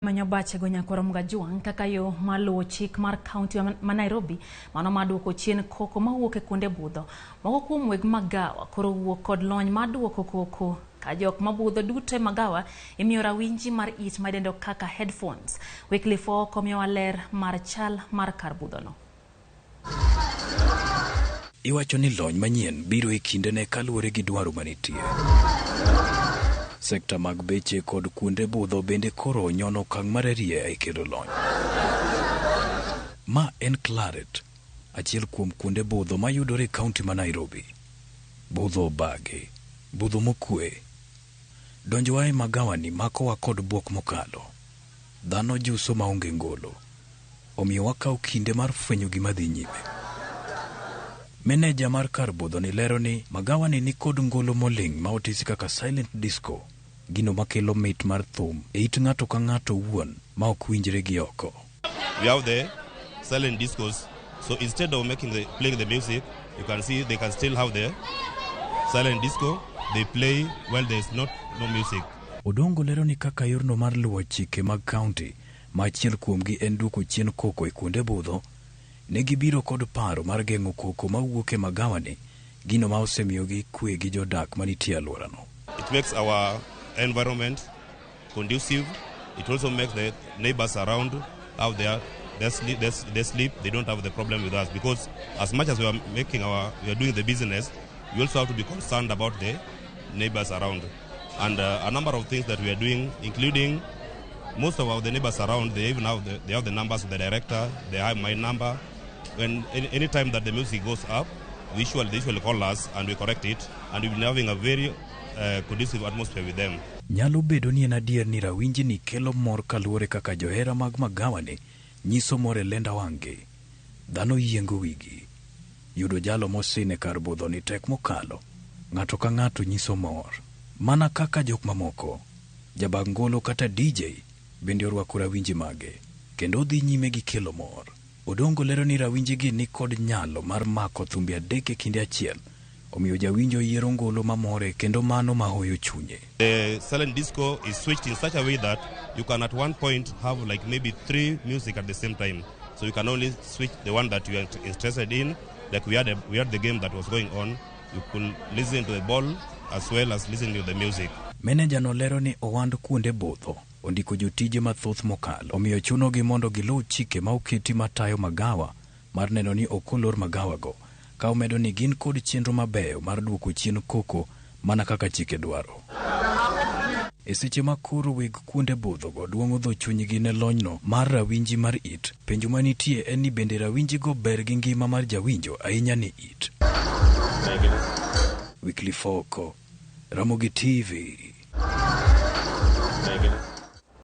Manyo bachego nyakwar Mgajwang' kaka yo mar luwo chik mar kaunti ma Nairobi mano mar duoko chien koko mawuok e kuonde budho. Moko kuom weg magawa koro wuok kod lony mar duoko koko ka jok mabudho duto e magawa imiyo rawinji mar it ma idendo kaka headphones. Wycliffe Ooko miyowa ler mar chal mar kar budhono. Iwacho ni lony manyien biro e kindene kaluwore gi dwaro manitie. Sekta mag beche kod kuonde budho bende koro onyono okang' mararieya e kelo lony. Ma en Claret, achiel kuom kuonde budho mayudore e kaunti ma Nairobi. Budho obagi, budho mokwe. Donjowa e magawani makowa kod buok mokalo. Dhano juso maonge ngolo. Omiyo wakawo kinde mar fwenyo gima dhi nyime. Meneja mar kar budhoni lero ni magawani ni kod ngolo moling' ma otisi kaka silent disco, gino makelo mit mar thum e it ng'ato ka ng'ato owuon ma ok winjre gi oko. We have the silent discos. So instead of playing the music, you can see they can still have the silent disco. They play while there is not no music. Odongo lero ni kaka yorno mar luwo chike mag kaunti ma achiel kuomgi en duoko chien koko e kuonde budho, ne gibiro kod paro mar geng'o koko mawuok e magawani, gino ma osemiyogi kwe gi jodak manitie e alworano. It makes our environment conducive. It also makes the neighbors around have their sleep. They don't have the problem with us because as much as we are doing the business, we also have to be concerned about the neighbors around. And a number of things that we are doing, including most of our the neighbors around, they even have the, they have the numbers of the director. They have my number. When any time that the music goes up, they usually call us and we correct it, and we've been having a very conducive atmosphere with them. Nyalo bedo ni en adier ni rawinjni kelo mor kaluwore kaka johera mag magawani nyiso mor e lenda wang'gi. Dhano yiengo wigi. Yudo jalo mosin e kar budhoni tek mokalo. Ng'ato ka ng'ato nyiso mor. Mana kaka jok mamoko, jabag ngolo kata DJ bende orwako rawinji mage, kendo odhi nyime gi kelo mor. Odongo lero ni rawinjigi ni kod nyalo mar mako thumbe adek e kinde achiel, omiyo jawinjo yiero ngolo mamore kendo mano mahoyo chunye. The silent disco is switched in such a way that you can at one point have like maybe three music at the same time. So you can only switch the one that you are interested in. Like we had the game that was going on. You could listen to the ball as well as listening to the music. Meneja no lero ni ohand kuonde budho ondiko jotije mathoth mokalo, omiyo chunogi mondo giluw chike ma oketi matayo magawa mar neno ni ok olor magawago, ka omedo ni gin kod chenro mabeyo mar duoko chien koko mana kaka chike dwaro. E seche ma koro weg kuonde budhogo duong'o dho chunygi ne lonyno mar rawinji mar it, penjo manitie en ni bende rawinjigo ber gi ngima mar jawinjo ahinya ni it. Wycliffe Ooko, Ramogi TV.